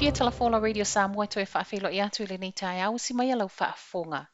Fiafia Tala Folau Radio Samoa e toe faafeiloai atu i lenei taeao usi mai a lau faafofoga.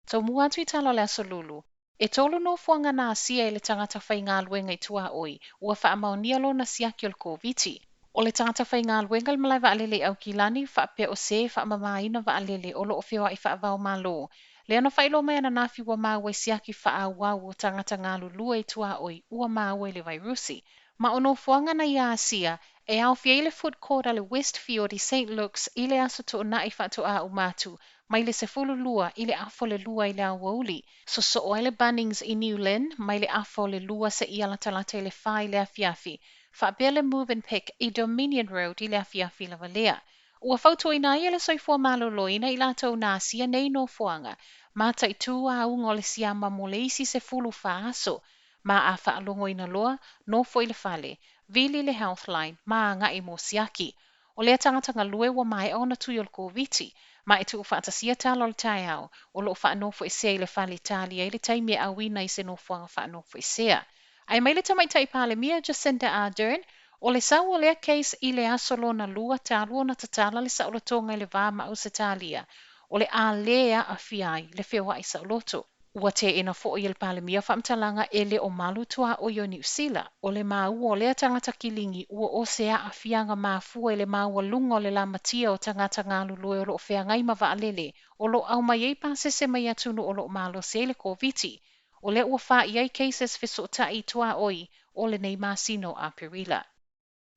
Tomua atu i tala o le Aso Lulu. E tolu nofoaga na asia e le tagata faigaluega i tuaoi ua faamaonia lona siaki o le Koviti. O le tagata faigaluega i le malae vaalele i Aukilani faapea o se faamamaina vaalele o loo feoai faava-o-Malo. Lea na faailoa mai ananafi ua maua i siaki faaauau o tagata galulue i tuaoi ua maua i le vairusi. Ma o nofoaga na ia asia e aofia ai le food court a le Westfield i St Luke's i le aso Toonai faatoa uma atu mai le 12 i le 1:30 i le aoauli. Sosoo ai le Bunnings i New Lynn mai le 1:30 seia latalata i le 4 i le afiafi. Faapea le Mövenpick i Dominion Road i le afiafi lava lea. Ua fautuaina ai e le Soifua Maloloina i latou na asia nei nofoaga, mataitū auga o le siama mo le isi 14 aso, ma a faalogoina loa, nofo i le fale, vili le Healthline ma agai mo siaki. O lea tagata galue ua maea ona tui o le Koviti, ma e tuufaatasia tala o le taeao, o loo faanofoesea i le fale tali ai le taimi e auina i se nofoaga faanofoesea. Ae mai le tamaitai Palemia Jacinda Ardern, o le sau o lea case i le aso lona lua talu ona tatala le saolotoga i le va ma Ausetalia, o le a lē aafia ai le feoai saoloto. Ua teena foi e le Palemia faamatalaga e le o malu tuaoi o Niu Sila, o le maua o lea tagata kiligi ua o se aafiaga mafua i le maualuga o le lamatia o tagata galulue o loo feagai ma vaalele o loo aumai ai pasese mai atunuu o loo malosi ai le Koviti. O lea ua fa'i ai cases fesootai i tuaoi o lenei masina o Aperila.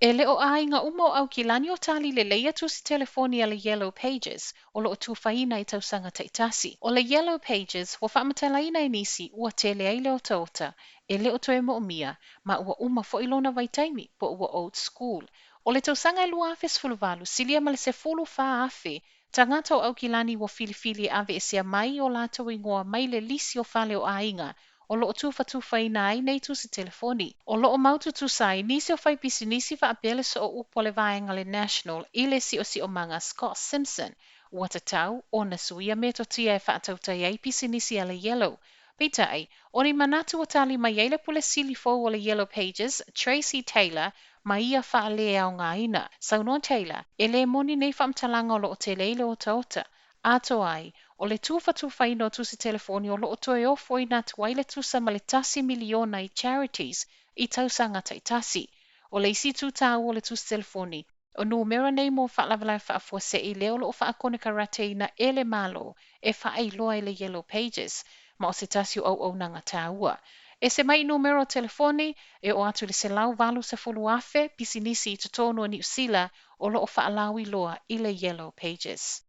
E le o aiga uma o Aukilani o tali lelei tusi telefoni a le Yellow Pages o loo tufaina i tausaga taitasi. O le Yellow Pages ua faamatalaina e nisi ua tele ai le otaota e le o toe moomia ma ua uma foi lona vaitaimi po ua old school. O le tausaga e 2018 silia ma le 14,000 tagata o Aukilani ua filifili e aveesea mai o latou igoa mai le lisi o fale o aiga o loo tufatufaina ai nei tusi telefoni. O loo maututusa ai nisi o faipisinisi faapea le sooupu o le vaega le National i le siosiomaga Scott Simpson ua tatau ona suia metotia e faatautai ai pisinisi a le Yellow. Peitai, o ni manatu ua tali mai ai le pule sili fou o le Yellow Pages, Tracy Taylor, ma ia faaleaogaina. Saunoa Taylor, e le moni nei faamatalaga o loo tele ai le otaota. Atoa ai, o le tufatufaina o tusi telefoni o loo toe ofoina atu ai le tusa ma le 1 miliona i charities i tausaga taitasi. O le isi tū o le tusi telefoni, o numera nei mo faalavelave faafuasei lea o loo faakonekarateina e le Malo e faailoa i le Yellow Pages, ma o se tasi o auaunaga taua. E se mai numera o telefoni e oo atu i le 180,000 pisinisi i totonu o Niu Sila o loo faalauiloa i le Yellow Pages.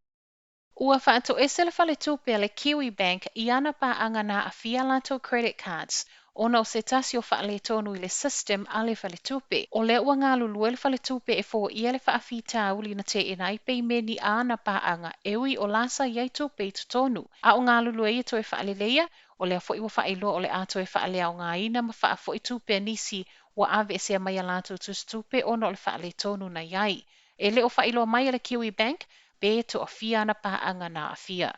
Ua faatoese le faletupe a le Kiwibank i ana paaga na aafia latou credit cards ona o se tasi o faaletonu i le system a le faletupe. O lea ua galulue le faletupe e foia le faafitauli na teena ai peimeni a ana paaga e ui o lasa i ai tupe i totonu. A o galulue ia toe faaleleia, o lea foi ua faailoa o le a toe faaleaogaina ma faafoi tupe a nisi ua aveesea mai a latou tusitupe ona o le faaletonu na i ai. E le o faailoa mai e le Kiwibank pe toafia ana paaga na aafia.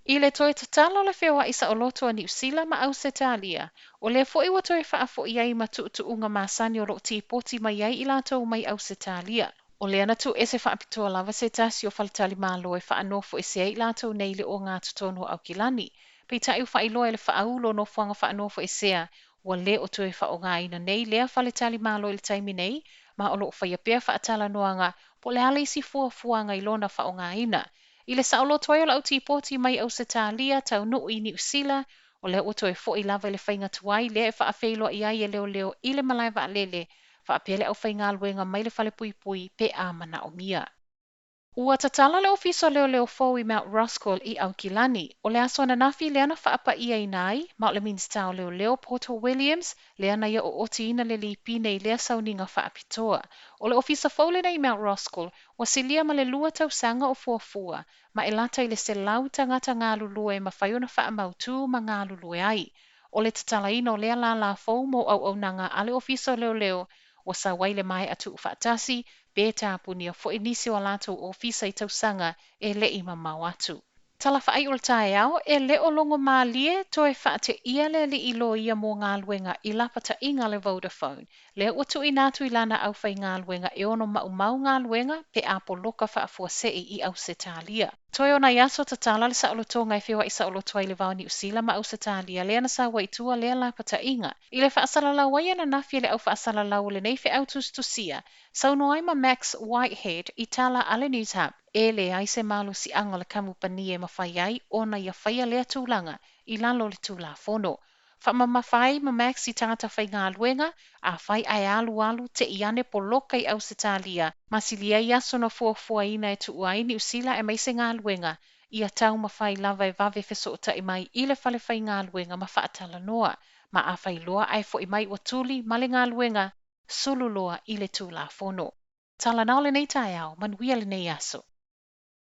I le toe tatala o le feoai saoloto a Niu Sila ma Ausetalia, o lea foi ua toe faafoi ai ma tuutuuga masani o loo tipoti mai ai i latou mai Ausetalia. O lea na tuuese faapitoa lava se tasi o faletalimalo e faanofoesea ai latou nei le ogatotonu o Aukilani. Peitai ua faailoa e le faaulu o nofoaga faanofoesea ua le o toe faaaogaina nei lea faletalimalo i le taimi nei, ma o loo faia pea faatalanoaga po o le a le isi fuafuaga i lona faaaogaina. I le saoloto ai o le au tipoti mai Ausetalia taunuu i Niu Sila, o lea ua toe foi lava i le faiga tuai lea e faafeiloai ai e leoleo i le malae vaalele, faapea le aufaigaluega mai le falepuipui pe a manaomia. Ua tatala le ofisa leoleo fou i Mount Roskill i Aukilani. O le aso ananafi lea na faapaiaina ai, ma o le Minisita o Leoleo Poto Williams lea na ia ootiina le lipine i lea sauniga faapitoa. O le ofisa fou lenei i Mount Roskill ua silia ma le 2 tausaga o fuafua, ma e lata i le 100 tagata galulue e mafai ona faamautū ma galulue ai. O le tatalaina o lea lālā fou mo auaunaga a le ofisa o leoleo ua sau ai le maea tuufaatasi pe tapunia foi nisi o latou ofisa i tausaga e le i mamao atu. Tala faaiu o le taeao, e le o logo malie toe faateia le alii loia mo galuega i lapataiga a le Vodafone, lea ua tuuina atu i lana aufaigaluega e ono maumau galuega pe a poloka faafuasei i Ausetalia. Toe o nai aso tatala le saolotoga e feoai saoloto ai le va o Niu Sila ma Ausetalia lea na sau ai i tua lea lapataiga. I le faasalalau ai ananafi e le au faasalalau o lenei feau tusitusia, saunoa ai ma Max Whitehead i tala a le Newshub, e leai se malosiaga o le kamupani e mafai ai ona ia faia lea tulaga i lalo o le Tulafono. Faamamafa ai ma Max i tagata faigaluega, afai ae alualu te i ane poloka i Ausetalia, ma silia i aso na fuafuaina e tuua ai Niu Sila aemaise galuega, ia taumafai lava e vave fesootai mai i le fale faigaluega ma faatalanoa, ma afai loa ae foi mai ua tuli ma le galuega, sulu loa i le Tulafono. Tala nao lenei taeao, manuia lenei aso.